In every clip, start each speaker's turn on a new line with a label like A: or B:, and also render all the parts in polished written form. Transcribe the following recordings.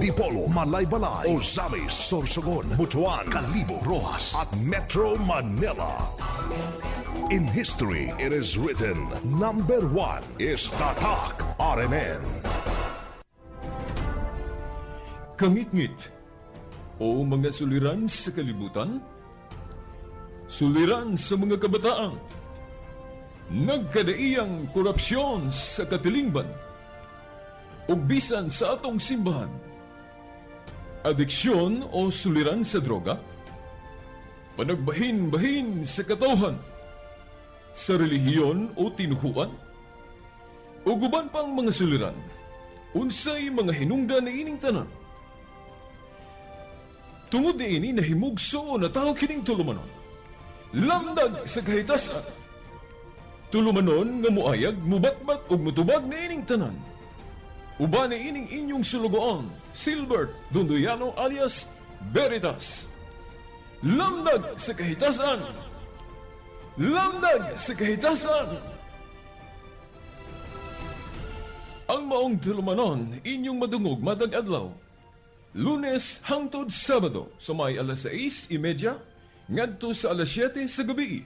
A: Dipolo, Malaybalay, Ozamiz, Sorsogon, Butuan, Kalibo, Roxas, at Metro Manila. In history, it is written, number one is Tatak RMN.
B: Kangitngit o mga suliran sa kalibutan, suliran sa mga kabataan, nagkadaiyang korupsyon sa katilingban, ug bisan sa atong simbahan, adiksyon o suliran sa droga, panagbahin-bahin sa katawhan, sa relihiyon o tinuhuan, ug uban pang mga suliran, unsay mga hinungdan niining tanan? Tungod niini nahimugso na tao kining tulumanon. Lamdag sa Kahitasan. Tulumanon nga muayag, mubatbat ug mutubag niining tanan. Uban niining inyong sulugoon, Silbert Dondoyano alias Veritas. Lamdag sa Kahitasan. Lamdag sa Kahitasan. Ang maong tulumanon inyong madungog matag adlaw, Lunes hangtod Sabado sa may alas 6:30 ngadto sa alas 7 sa gabi.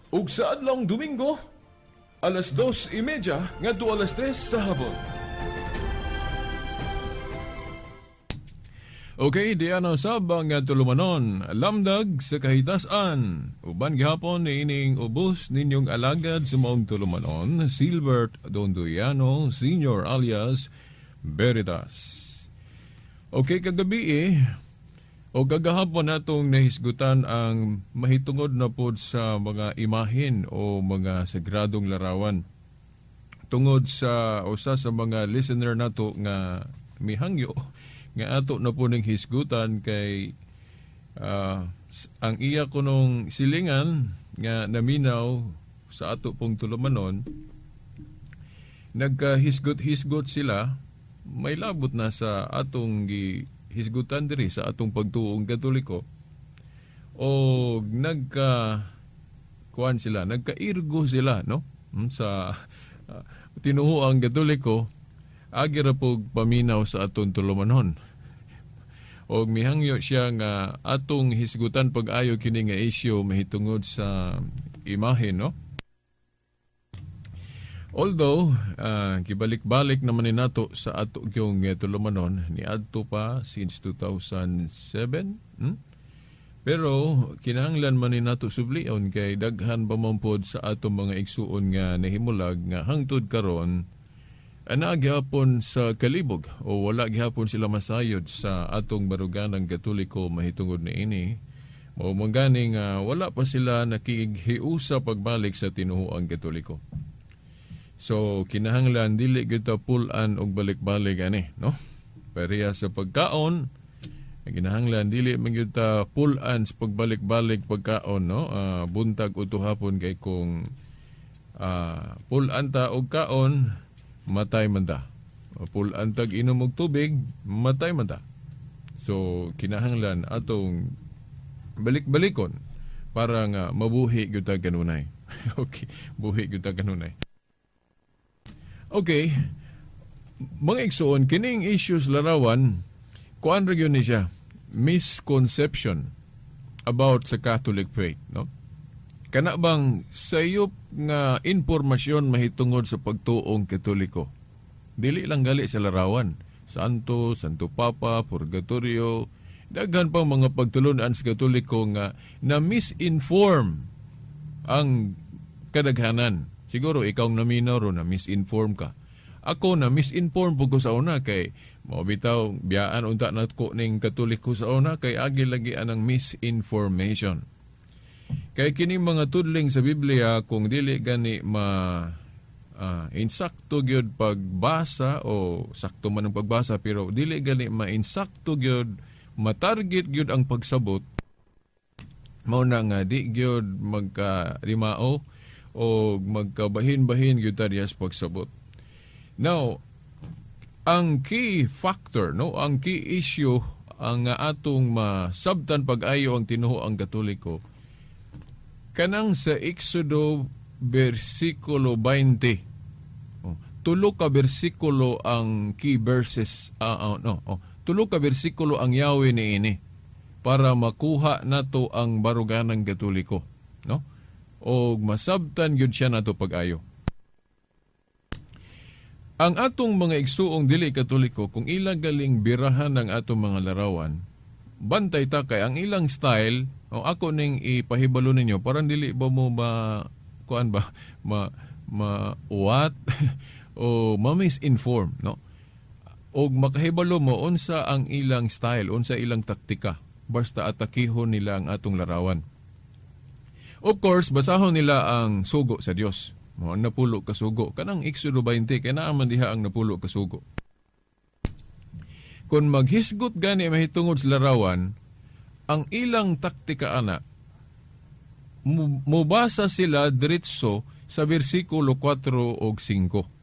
B: Ug sa adlawng Domingo, alas 2:30 ngadto alas 3 sa hapon. Okay, diyan ang sab ang tulumanon, Lamdag sa Kahitasan. Uban gihapon niining ubos ninyong alagad sa maong tulumanon, Silbert Dondoyano Senior alias Veritas. Okay, kagabi o kagahapon natong nahisgutan ang mahitungod na pod sa mga imahin o mga sagradong larawan. Tungod sa usa sa mga listener nato nga mihangyo nga ato na po ning hisgutan kay ang iya kunong silingan nga naminaw sa ato pong tulumanon, nagkahisgot-hisgot sila, may labot na sa atong gihisgutan diri sa atong pagtuong Katoliko o nagka kuan sila, nagkairgo sila, no, sa tinuhuang Katoliko agi ra pog paminaw sa atong tulumanon. Og mihangyo siya nga atong hisgutan pag-ayo kini nga issue mahitungod sa imahe, no? Although, kibalik-balik naman ni nato sa ato yung tulumanon, ni adto pa since 2007. Pero kinahanglan man ni nato sublion kay daghan pa man pod sa atong mga igsuon nga nahimulag nga hangtod karon ana gihapon sa kalibog o wala gihapon sila masayod sa atong baruganang Katoliko mahitungod niini. Mao man gani nga wala pa sila nakighiusa pagbalik sa tinuhuang Katoliko. So kinahanglan dili gyud ta pull-an og balik-balik ani, no? Pareha sa pagkaon, kinahanglan dili man gyud ta pull-an sa pagbalik-balik pagkaon, no? Buntag udto hapon kay kung pull-an ta og kaon, matay man ta. Pull-an tag inom og tubig, matay man ta. So kinahanglan atong balik-balikon para nga mabuhi gyud ta kanunay. Okay, buhi gyud ta kanunay. Okay. Mga igsoon, kining issues larawan, kuan ra gyud ni siya, misconception about sa Catholic faith, no? Kana bang sayop nga impormasyon mahitungod sa pagtuong Katoliko? Dili lang gali sa larawan. Santo, Santo Papa, Purgatorio, daghan pang mga pagtulunan sa Katoliko nga na misinform ang kadaghanan. Siguro ikaw naminaw ro na misinform ka. Ako na misinform pud ko sa una kay mao bitaw biyaan unta nako ning Katoliko sa una kay agi lagi anang misinformation. Kay kini mga tudling sa Biblia kung dili gani ma insakto gyud pagbasa o sakto man ang pagbasa pero dili gani ma-insakto gyud, matarget gyud ang pagsabot, mao na nga di gyud magkarimao o magkabahin-bahin gyud ta diha sa pagsabot. Now, ang key factor, no, ang key issue ang atong masabtan pag-ayo ang tinuoang Katoliko kanang sa Exodo versikulo 20. Oh, Tulo ka bersikulo ang key verses, no, oh, tulo ka bersikulo ang yawi niini para makuha nato ang baruganang Katoliko, no? O masabtan gyud siya nato pag-ayo. Ang atong mga igsuong dili Katoliko, kung ilang galing birahan ang atong mga larawan, bantay ta kay ang ilang style, o ako ning ipahibalo ninyo, parang dili ba mo ba kuan ba ma ma-uwat o ma-misinform, no? Og makahibalo mo unsa ang ilang style, unsa ilang taktika basta atakihon nila ang atong larawan. Of course, basahon nila ang sugo sa Dios. Mo ang napulo ka sugo kanang Exodo 20 kay naa man diha ang napulo ka sugo. Kung maghisgot gani mahitungod sa larawan, ang ilang taktika ana, mubasa sila diretso sa bersikulo 4 ug 5.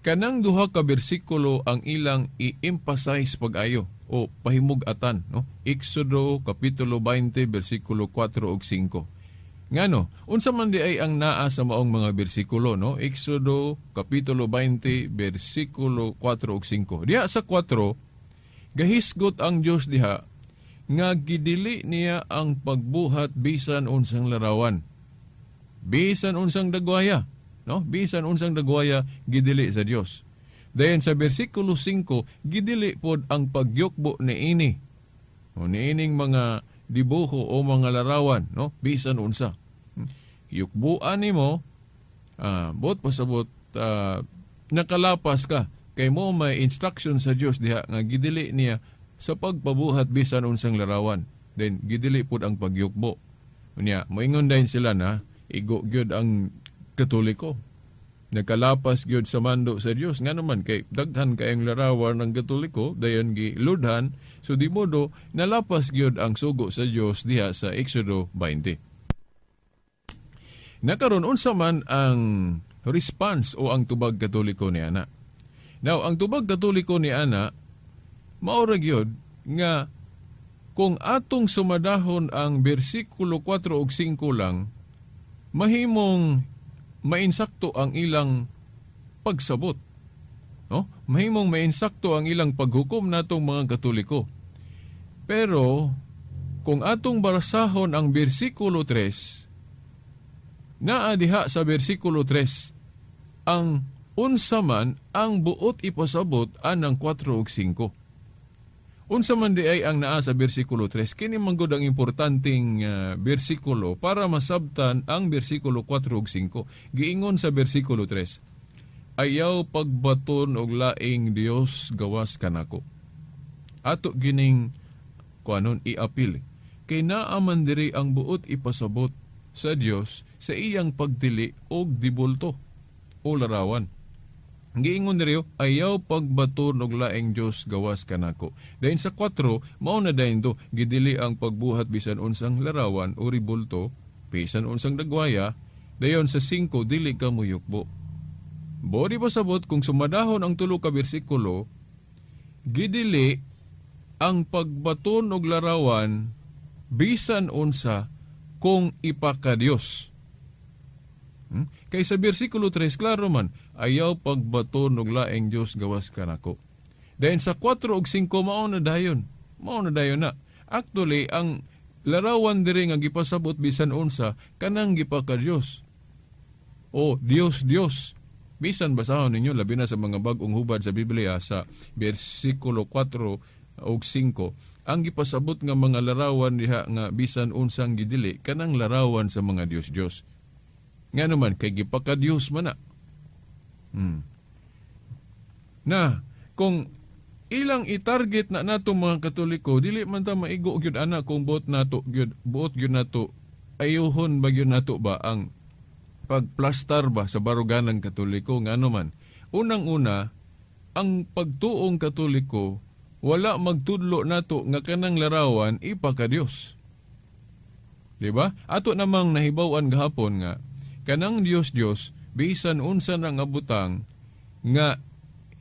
B: Kanang duha ka bersikulo ang ilang i-emphasize pag-ayo o pahimug-atan, no? Exodo kapitulo 20 bersikulo 4 ug 5. Ngano, unsa man di ay ang naa sa maong mga bersikulo, no? Exodo kapitulo 20 bersikulo 4 ug 5. Diha sa 4, gahisgot ang Dios diha nga gidili niya ang pagbuhat bisan unsang larawan. Bisan unsang dagwaya, no? Bisan unsang dagwaya, gidili sa Dios. Dayon sa bersikulo 5, gidili pod ang pagyukbo niini. O niining mga dibuho o mga larawan, no? Bisan unsa. Yukbuan nimo, buot pasabot nakalapas ka kay mo may instruction sa Dios diha nga gidili niya sa pagpabuhat bisan unsang larawan. Then gidili pud ang pagyukbo. Unya, moingon dayon sila na igo gyud ang Katoliko. Nakalapas gyud sa mando sa Dios, nga naman kay daghan kayong larawan ng Katoliko, dayon giludhan, so di modo nalapas gyud ang sugo sa Dios diha sa Exodo 20. Nakaron, unsa man ang response o ang tubag Katoliko ni ana? Now, ang tubag Katoliko ni ana mao ra gyud nga kung atong sumadahon ang bersikulo 4 ug 5 lang, mahimong mainsakto ang ilang pagsabot. No? Mahimong mainsakto ang ilang paghukom natong mga Katoliko. Pero kung atong basahon ang bersikulo 3, naa diha sa bersikulo 3 ang unsa man ang buot ipasabot anang 4 ug 5. Unsa man di ay ang naa sa bersikulo 3? Kini man gud ang importanteng bersikulo para masabtan ang bersikulo 4 ug 5. Giingon sa bersikulo 3, "Ayaw pagbaton og laing Dios gawas kanako." Ato gining kuanon, iapil. Kay naa man diri ang buot ipasabot sa Dios sa iyang pagdili og dibulto o larawan. Giingon diri, "Ayaw pagbaton og laing Dios gawas kanako." Dayon sa 4, mao na dayon to, gidili ang pagbuhat bisan unsang larawan o ribulto, bisan unsang dagwaya. Dayon sa 5, dili ka muyukbo. Bori pasabot kung sumadahon ang tulo ka bersikulo, gidili ang pagbaton og larawan bisan unsa kung ipakadiyos. Kay sa bersikulo 3, klaro man, "Ayaw pagbaton og laing Dios gawas kanako." Dayon sa 4 ug 5, mao na dayon. Mao na dayon na. Actually, ang larawan diri nga gipasabot bisan unsa kanang gipaka-Dios. O Dios Dios. Bisan basahon ninyo, labi na sa mga bag-ong hubad sa Biblia, sa bersikulo 4 ug 5, ang gipasabot nga mga larawan diha nga bisan unsang gidili kanang larawan sa mga Dios-Dios. Nga naman kay gipaka-Dios man na. Na kung ilang i-target na nato mga Katoliko, dili man ta maigo gyud ana kung buot nato gyud, buot gyud nato ayuhon ba gyud nato ba ang pagplastar ba sa baruganang Katoliko. Ngano man, unang-una, ang pagtuong Katoliko wala magtudlo nato nga kanang larawan ipaka-Dios. Di ba? Ato namang nahibaw-an gahapon nga kanang Dios Dios, bisan unsa na nga butang nga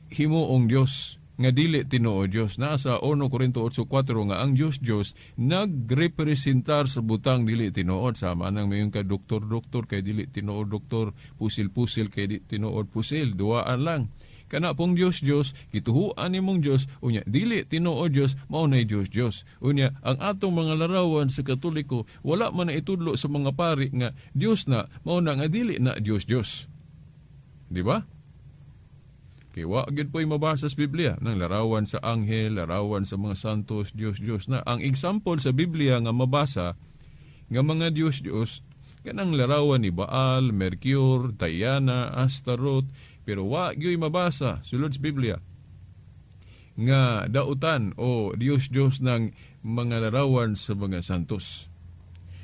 B: himuong Dios. Nga dili tinuod Dios. Naa sa 1 Corinto 8:4 nga ang Dios Dios nagrepresentar sa butang dili tinuod, sama nang mayon ka doktor doktor kay dili tinuod doktor, pusil pusil kay di tinuod pusil, duwaan lang. Kana pong Dios Dios gituhuan nimong Dios, unya dili tinuod Dios, mao nay Dios Dios. Unya ang atong mga larawan sa Katoliko, wala man na itudlo sa mga pari nga Dios na, mao na nga dili na Dios Dios, di ba? Kay wa gyud po'y mabasa sa Biblia ng larawan sa anghel, larawan sa mga santos, Dios Dios na. Ang example sa Biblia nga mabasa nga mga Dios Dios, kanang larawan ni Baal, Mercure, Diana, Astaroth, pero wa gyud mabasa sulod sa Biblia nga dautan o Dios Dios ng mga larawan sa mga santos.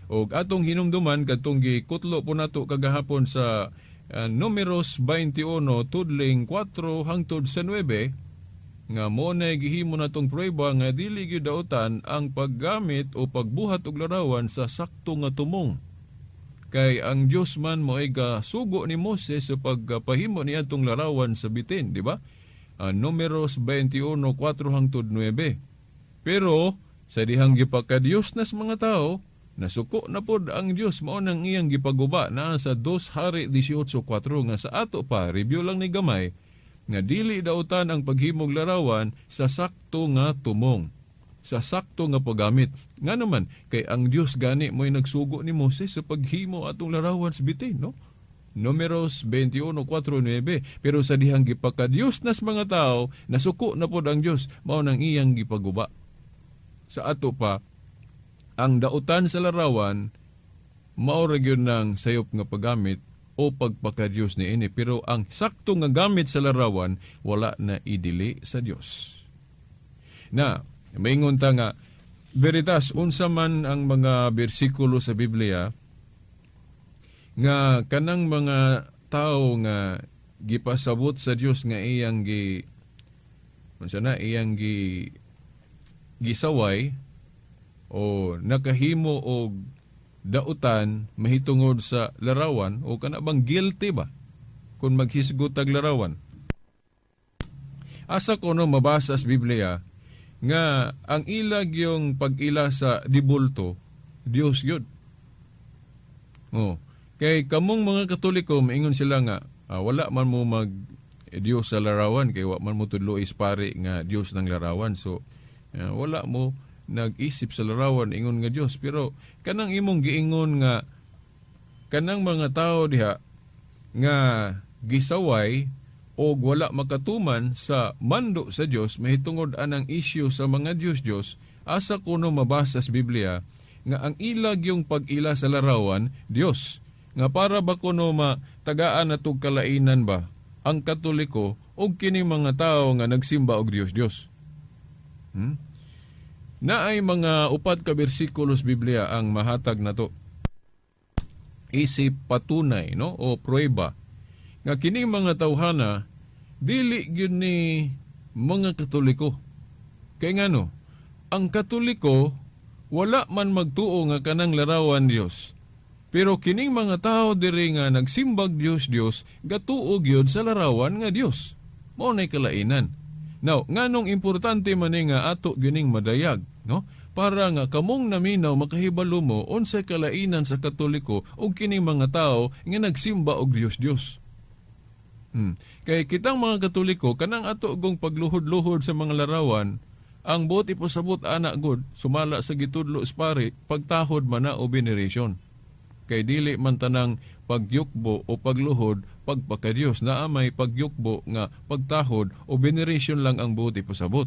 B: Og atong hinumduman kadtong gikutlo po nato kagahapon sa Numeros 21 tudling 4 hangtod sa 9, nga mo na gihimo natong prueba nga dili gyud dautan ang paggamit o pagbuhat og larawan sa sakto nga tumong. Kay ang Dios man mo ay gasugo ni Moses sa pagpahimo niya atong larawan sa bitin, di ba? Numeros 21:4 hangtod 9. Pero sa dihang gipakadiyos nas mga tao, nasuko na pod ang Dios, mao nang iyang gipaguba na sa 2 Hari 18:4, nga sa ato pa review lang ni gamay nga dili dautan ang paghimog larawan sa sakto nga tumong, sa sakto nga paggamit. Nga naman kay ang Dios gani mo'y nagsugo ni Moses sa paghimo atong larawan sa bitin, no? Numeros 21:4-9. Pero sa dihang gipakadiyos nas mga tao, nasuko na pod ang Dios, mao nang iyang gipaguba. Sa ato pa, ang dautan sa larawan mao ra gyud ng sayop nga paggamit o pagpakadiyos ni ini, pero ang sakto nga gamit sa larawan, wala na idili sa Dios. Na maingon ta nga, "Veritas, unsa man ang mga bersikulo sa Biblia nga kanang mga tao nga gipasabot sa Dios nga iyang gi unsa na iyang gi gisaway o nakahimo og dautan mahitungod sa larawan, o kana bang guilty ba kung maghisgot tag larawan?" Asa ko no mabasa sa Biblia nga ang ilag yung pag-ila sa dibulto, Dios yun? Oh, kay kamong mga Katoliko, maingon sila nga wala man mo mag Dios sa larawan kay wa man mo tudlo is pare nga Dios ng larawan, so wala mo nag-isip sa larawan ingon nga Dios. Pero kanang imong giingon nga kanang mga tao diha nga gisaway o wala makatuman sa mando sa Dios mahitungod anang issue sa mga Dios-Dios, asa kuno mabasa sa Biblia nga ang ilag yung pag-ila sa larawan Dios? Nga para ba kuno matagaan na kalainan ba ang Katoliko og kini mga tao nga nagsimba og Dios-Dios? Naay mga upat ka bersikulo sa Biblia ang mahatag nato isip patunay, no, o pruweba nga kining mga tawhana dili gyud ni mga Katoliko. Kay ngano, ang Katoliko wala man magtuo nga kanang larawan Dios. Pero kining mga tao diri nga nagsimbag Dios Dios, gatuo gyud sa larawan nga Dios. Mao nay kalainan. Now, nganong importante man ni nga ato gining madayag, no? Para nga kamong naminaw makahibalo mo unsay kalainan sa Katoliko ug kining mga tao nga nagsimba og Dios Dios. Kay kitang mga Katoliko, kanang ato gong pagluhod-luhod sa mga larawan, ang buot ipasabot ana gud sumala sa gitudlo sa pare, pagtahod man na o veneration. Kay dili man tanang pagyukbo o pagluhod pagpakadiyos, naa may pagyukbo nga pagtahod o veneration lang ang buot ipasabot.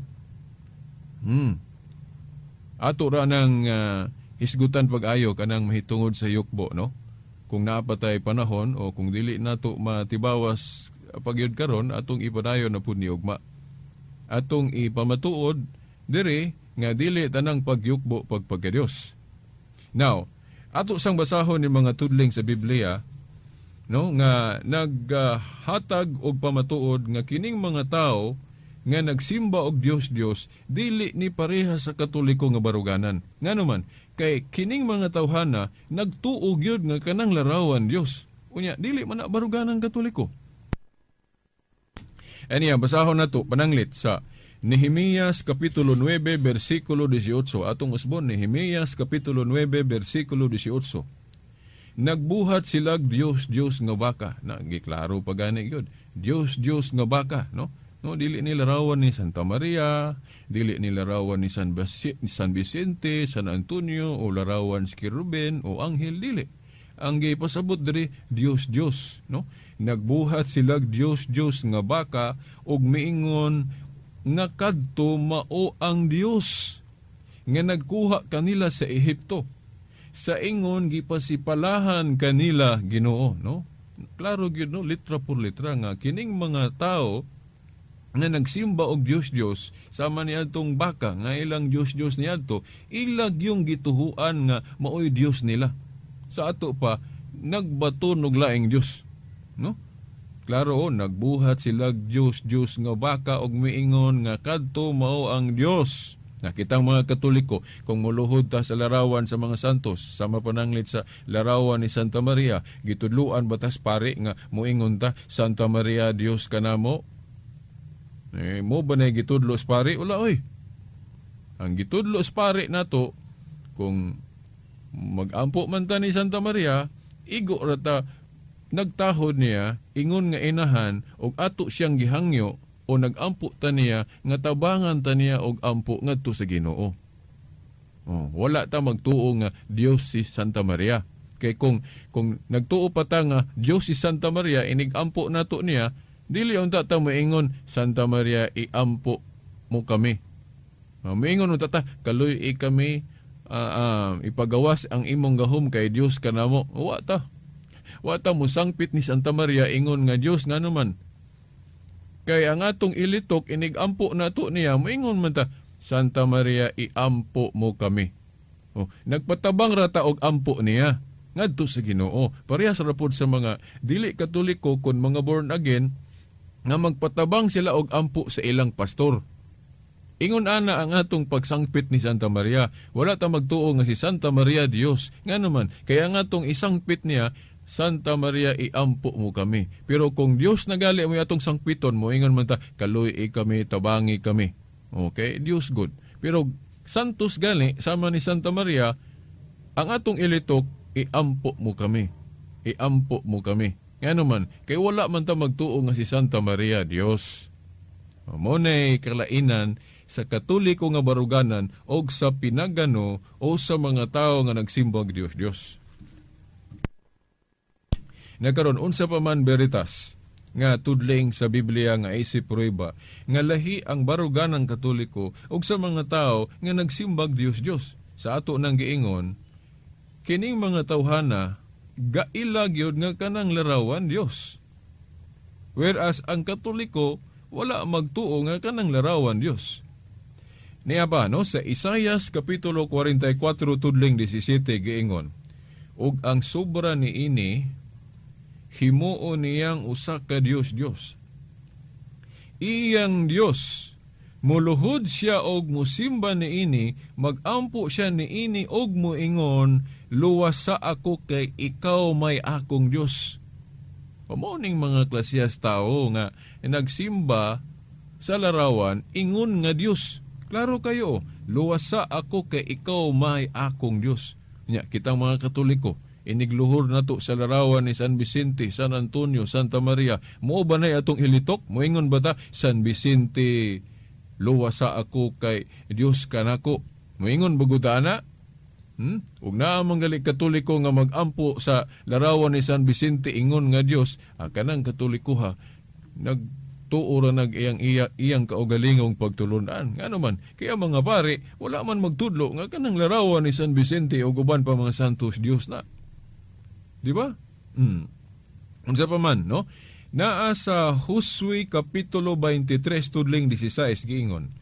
B: Ato ra nang hisgutan pag-ayo kanang mahitungod sa yukbo, no? Kung naapatay panahon o kung dili nato matibawas pagyud karon, atong ipadayon na pud ni ugma. Atong ipamatuod diri nga dili tanang pagyukbo pagpagkadiyos. Now, ato sang basahon ni mga tudling sa Biblia, no, nga naghatag og pamatuod nga kining mga tao nga nagsimba og Dios Dios dili ni pareha sa Katoliko nga baruganan. Ngano man, kay kining mga tawhana nagtuo gyud nga kanang larawan Dios. Unya dili man na baruganan Katoliko. Aniya, basahon nato pananglit sa Nehemías kapitulo 9 bersikulo 18. Atong usbon, Nehemías kapitulo 9 bersikulo 18. Nagbuhat silag Dios Dios nga baka. Na giklaro pa gani gyud. Dios Dios nga baka, no? No, dili ni larawan ni Santa Maria, dili ni larawan ni San Vicente, San Antonio o larawan si Kerubin o anghel, dili. Ang gipasabot diri, Dios Dios, no? Nagbuhat silag Dios Dios nga baka ug miingon nga kadto mao ang Dios nga nagkuha kanila sa Ehipto. Sa ingon gipasipalahan kanila Ginoo, no? Klaro gyud, no, litra por litra nga kining mga tao nga nagsimba og Dios Dios sama niadtong baka nga ilang Dios Dios niadto, ilag yung gituhuan nga maoy Dios nila. Sa ato pa nagbato og laing Dios, no? Klaro, oh, nagbuhat sila Dios Dios nga baka og miingon nga kadto mao ang Dios. Nakitang mga Katoliko, kung muluhod ta sa larawan sa mga santos, sama pananglit sa larawan ni Santa Maria, gitudluan ba tas pare nga moingon ta, "Santa Maria, Dios kanamo"? Eh, mo ba na gitudlo sa pare? Wala oy. Ang gitudlo sa pare nato, kung magampo man ta ni Santa Maria, igo ra ta nagtahod niya ingon nga inahan og ato siyang gihangyo o nagampo ta niya nga tabangan ta niya og ampo ngadto sa Ginoo. Oh, wala ta magtuo nga Dios si Santa Maria. Kay kung nagtuo pa ta nga Dios si Santa Maria, inig-ampo nato niya, dili unta ta moingon, "Santa Maria, iampo mo kami." Oh, moingon unta ta, "Kaluy-i kami, ipagawas ang imong gahom kay Dios kanamo." Wa ta. Wa ta musangpit ni Santa Maria ingon nga Dios, ngano man? Kay ang atong ilitok inig-ampo nato niya, moingon man ta, "Santa Maria, iampo mo kami." Oh, nagpatabang ra ta og ampo niya ngadto sa Ginoo. Parehas ra pod sa mga dili Katoliko kon mga born again nga magpatabang sila og ampo sa ilang pastor. Ingon ana ang atong pagsangpit ni Santa Maria. Wala ta magtuo nga si Santa Maria Dios. Ngano man? Kaya ang atong isangpit niya, "Santa Maria, iampo mo kami." Pero kung Dios nagali mo atong sangpiton mo, ingon man ta, "Kaluy kami, tabangi kami." Okay, Dios good. Pero santos gali, sama ni Santa Maria, ang atong ilitok, "Iampo mo kami. Iampo mo kami." Ngano man? Kay wala man ta magtuo nga si Santa Maria Dios. Mo nay kalainan sa Katoliko nga baruganan og sa pinagano o sa mga tao nga nagsimbag Dios Dios. Nakaron, unsa pa man veritas nga tudling sa Biblia nga isip prueba nga lahi ang baruganang Katoliko ug sa mga tao nga nagsimbag Dios Dios? Sa ato nang giingon, kining mga tawhana gaila gyud nga kanang larawan Dios. Whereas ang Katoliko wala magtuo nga kanang larawan Dios. Niya ba, no, sa Isayas kapitulo 44 tudling 17 giingon, "Ug ang sobra niini himuon niyang usa ka Dios Dios. Iyang Dios, muluhod siya og musimba niini, magampo siya niini og muingon, 'Luwasa ako kay ikaw may akong Dios.'" Mao ning mga klasiyas tao nga nagsimba sa larawan ingon nga Dios. Klaro kayo, "Luwasa ako kay ikaw may akong Dios." Nya kitang mga Katoliko, inigluhor nato sa larawan ni San Vicente, San Antonio, Santa Maria. Mo ba na atong ilitok? Moingon ba ta, "San Vicente, luwasa ako kay Dios kanako"? Moingon ba gud ana? Ug naa man gali Katoliko nga magampo sa larawan ni San Vicente ingon nga Dios, kanang Katoliko ha, nagtuo ra nag iyang iya, iyang kaugalingong pagtulunan. Ngano man? Kaya mga pare, wala man magtudlo nga kanang larawan ni San Vicente o uban pa mga santos Dios na. Di ba? Unsa pa man, no? Naa sa Josue kapitulo 23 tudling 16 giingon,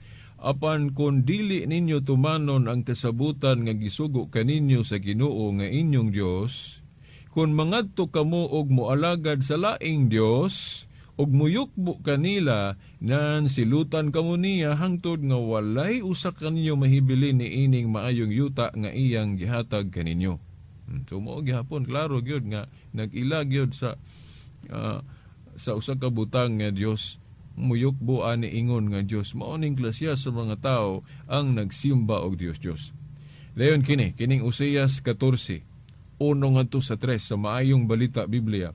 B: "Apan kung dili ninyo tumanon ang kasabutan nga gisugo kaninyo sa Ginoo nga inyong Dios, kung mangadto kamo og moalagad sa laing Dios ug muyukbo kanila, nan silutan kamo niya hangtod nga walay usa kaninyo mahibilin niining maayong yuta nga iyang gihatag kaninyo." So mo gihapon klaro gyud nga nag-ila gyud sa usa ka butang nga Dios. Muyukbo ani ingon nga Dios. Mao ning klasiya sa mga tao ang nagsimba og Dios Dios. Dayon kini, kining Oseas 14:1 ngadto sa 3 sa Maayong Balita Biblia.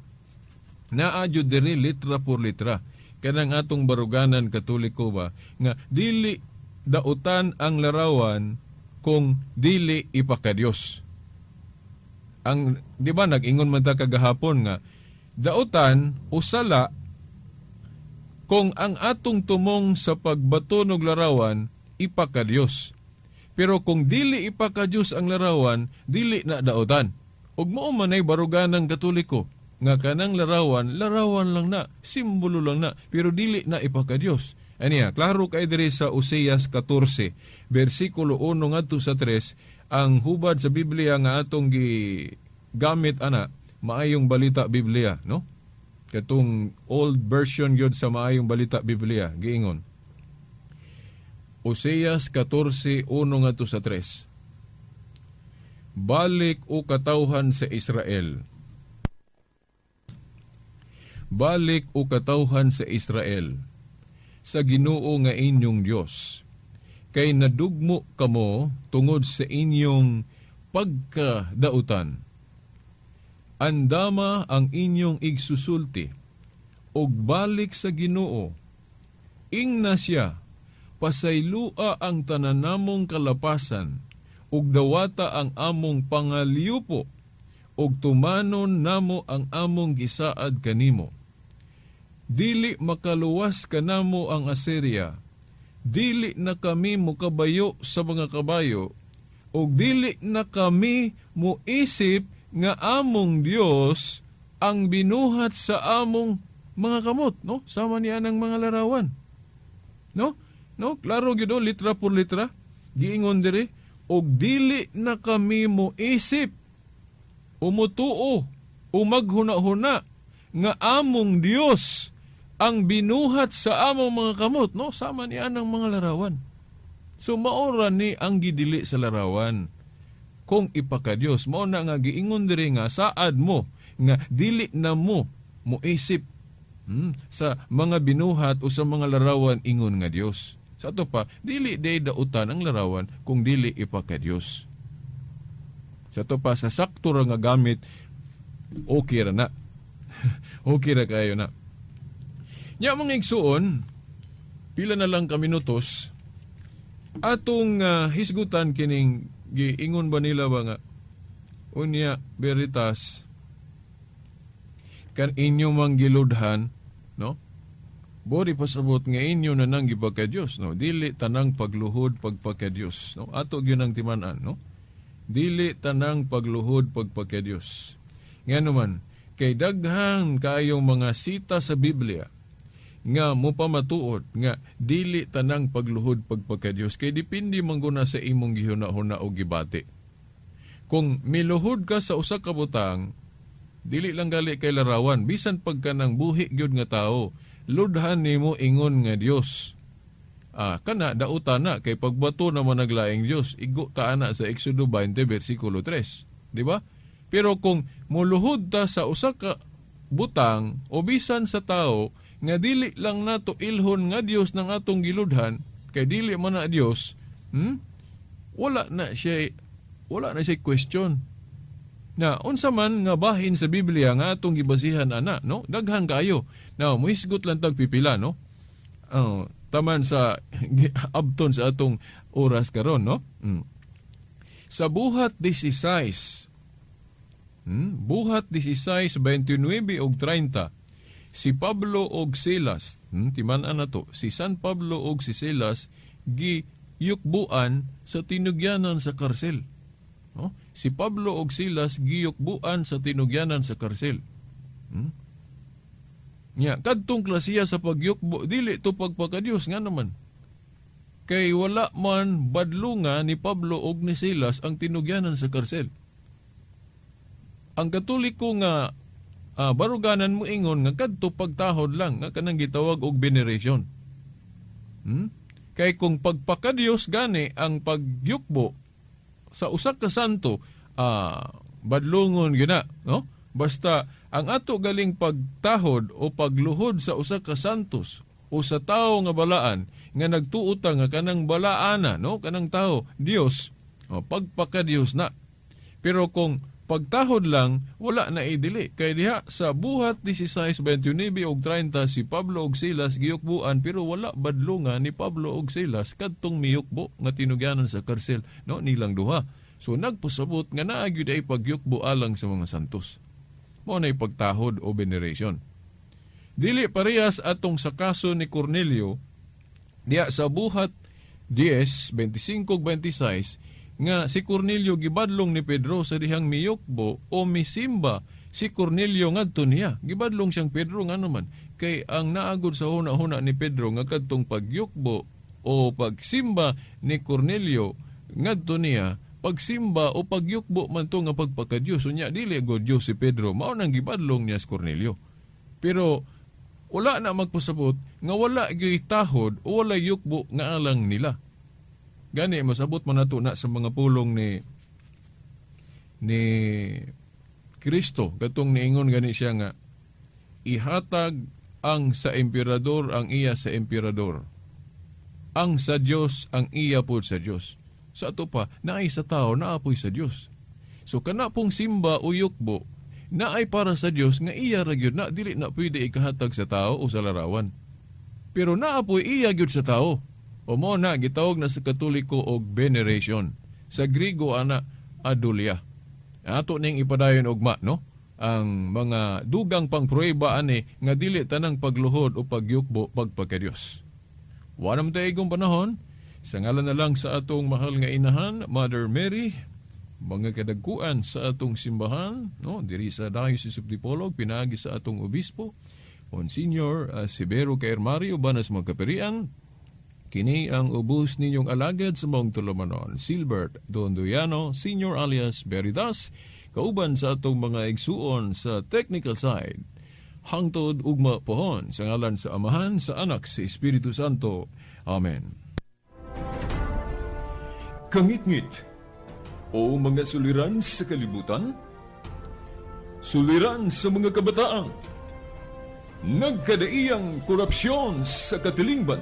B: Naa jud diri litra por litra kanang atong baruganan Katoliko ba nga dili dautan ang larawan kung dili ipakadiyos. Ang di ba nag-ingon man ta kagahapon nga dautan o sala kung ang atong tumong sa pagbato og larawan ipakadiyos. Pero kung dili ipakadiyos ang larawan, dili na dautan. Ug mao man ay baruganang Katoliko nga kanang larawan, larawan lang na, simbolo lang na, pero dili na ipakadiyos. Aniya, klaro kay diri sa Oseas 14, bersikulo 1 ngadto sa 3, ang hubad sa Biblia nga atong gigamit ana, Maayong Balita Biblia, no? Katong old version gyud sa Maayong Balita Biblia, giingon. Oseas 14:1 ngadto sa 3. "Balik, o katawhan sa Israel. Balik, o katawhan sa Israel, sa Ginoo nga inyong Dios. Kay nadugmo kamo tungod sa inyong pagkadautan. Andama ang inyong igsusulti, ug balik sa Ginoo. Ingna siya, pasaylua ang tanan namong kalapasan, ug dawata ang among pangaliupo, ug tumanon namo ang among gisaad kanimo. Dili makaluwas kanamo ang Assyria, dili na kami mokabayo sa mga kabayo, ug dili na kami moisip nga among Dios ang binuhat sa among mga kamot," no? Sama niya ng mga larawan. No? No, klaro gyud, oh, litra por litra. Giingon diri, "Og dili na kami moisip o motuo o maghuna-huna nga among Dios ang binuhat sa among mga kamot," no? Sama niya ng mga larawan. So maora ni ang gidili sa larawan kung ipakadiyos. Mao na nga giingon diri nga saad mo nga dili na mo moisip sa mga binuhat o sa mga larawan ingon nga Dios. Sa ato pa, dili day dautan ang larawan kung dili ipakadiyos. Sa ato pa, sa sakto ra nga gamit, okay ra na. Okay ra kayo na. Nya, mga igsuon, pila na lang ka minutos, atong hisgutan kining giingon ba nila ba nga unya Veritas kan inyo mang giludhan, no? Bori pasabot nga inyo na nang gipagka-Dios, no? Dili tanang pagluhod pagpagka-Dios, no? Ato gyud ang timan-an, no? Dili tanang pagluhod pagpagka-Dios. Ngano man, kay daghan kaayong mga sita sa Biblia nga mopamatuod nga dili tanang pagluhod pagpagka-Dios, kay depende man guna sa imong gihuna-huna o gibati. Kung miluhod ka sa usa ka butang, dili lang gali kay larawan, bisan pagka nang buhi gyud nga tao, ludhan nimo ingon nga Dios. Ah, kana dautan na kay pagbato naman naglaing Dios, igo ta ana sa Exodo 20 bersikulo 3, di ba? Pero kung muluhod ta sa usa ka butang o bisan sa tao nga dili lang nato ilhon nga Dios ng atong giludhan, kay dili man na Dios, Wala na siya question. Na unsa man nga bahin sa Biblia nga atong gibasihan ana, no? Daghan kaayo. Now, muhisgot lang tag pipila, no? Oh, taman sa abton sa atong oras karon, no? Sa Buhat 16, Buhat 16, 29 ug 30, si Pablo og Silas, timan-an na to, si San Pablo og si Silas giyukbuan sa tinugyanan sa karsel. No? Si Pablo og Silas giyukbuan sa tinugyanan sa karsel. Nya, kadtong klasiya sa pagyukbo, dili to pagpakadiyos nga naman. Kay wala man badlunga ni Pablo og ni Silas ang tinugyanan sa karsel. Ang Katoliko nga baruganan mo ingon nga kadto pagtahod lang nga kanang gitawag og veneration. Kay kung pagpakadiyos gani ang pagyukbo sa usa ka santo, badlungon gyud na, no? Basta ang ato galing pagtahod o pagluhod sa usa ka santos o sa tao nga balaan nga nagtuo ta nga kanang balaana, no, kanang tao Dios, o, pagpaka-Dios na. Pero kung pagtahod lang, wala na idili. Kay diha sa Buhat 16:29 ug 30, si Pablo ug Silas giyukbuan, pero wala badlunga ni Pablo ug Silas kadtong miyukbo nga tinugyanan sa karsel, no, nilang duha. So nagpasabot nga naa gyud ay pagyukbo alang sa mga santos. Mao na pagtahod o veneration. Dili parehas atong sa kaso ni Cornelio diha sa Buhat 10:25 26, nga si Cornelio gibadlong ni Pedro sa dihang miyukbo o misimba si Cornelio ngadto niya. Gibadlong siyang Pedro, nga naman kay ang naagod sa huna-huna ni Pedro nga kadtong pagyukbo o pagsimba ni Cornelio ngadto niya, pagsimba o pagyukbo man to nga pagpakadiyos. Unya dili god Dios si Pedro, mao nang gibadlong niya si Cornelio. Pero wala na magpasabot nga wala gyuy tahod o wala yukbo nga alang nila. Gani masabot man nato na sa mga pulong ni Kristo katong niingon gani siya nga ihatag ang sa emperador ang iya sa emperador, ang sa Dios ang iya pod sa Dios. Sa ato pa, naay sa tao, naapoy sa Dios. So kana pong simba o yukbo naay para sa Dios nga iya ra gyud na, dili na pwede ikahatag sa tao o sa larawan. Pero naapoy iya gyud sa tao. O mo na gitawag na sa Katoliko og veneration. Sa Grigo ana, adulia. Ato ning ipadayon ugma, no, ang mga dugang pang pruweba ani nga dili tanang pagluhod o pagyukbo pagpakadiyos. Wa naman tayo igong panahon. Sa ngalan na lang sa atong mahal nga inahan, Mother Mary, mga kadagkuan sa atong simbahan, no, diri sa Diocese of Dipolog, pinaagi sa atong obispo, Monsignor Severo Caermario, banas mga kaperian, kini ang ubos ninyong alagad sa maong tulumanon, Silbert Dondoyano, Senior alias Veritas, kauban sa atong mga igsuon sa technical side. Hangtod ugma pohon, sa ngalan sa Amahan, sa Anak, sa Espiritu Santo. Amen. Kangitngit o mga suliran sa kalibutan, suliran sa mga kabataan, nagkadaiyang korupsyon sa katilingban,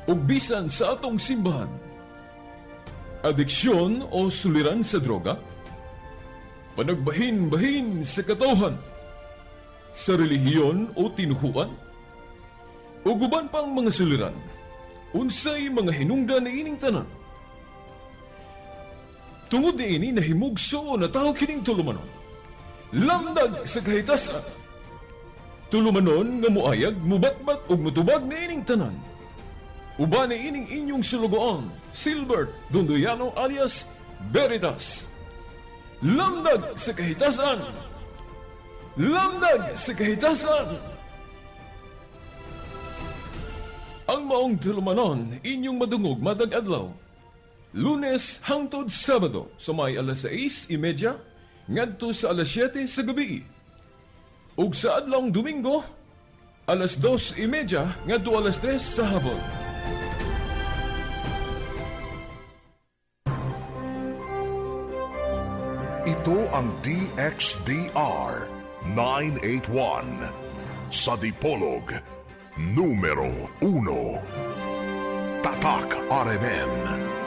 B: ug bisan sa atong simbahan, adiksyon o suliran sa droga, panagbahin-bahin sa katawhan, sa relihiyon o tinuhuan, ug uban pang mga suliran, unsay mga hinungdan ni ining tanan? Tungod ni ini, nahimugso na tao kining tulumanon. Lamdag sa Kahitasan. Tulumanon nga muayag, mubatbat ug mutubag ni ining tanan. Uban ni ining inyong sulugoon, Silbert Dondoyano alias Veritas. Lamdag sa Kahitasan. Lamdag sa Kahitasan. Ang maong tulumanon, inyong madungog matag adlaw, Lunes hangtod Sabado sa may alas 6:30 ngadto sa alas 7 sa gabi. Ug sa adlawng Domingo, alas 2:30 ngadto alas 3 sa hapon.
A: Ito ang DXDR 981 sa Dipolog, numero 1. Tatak RMN.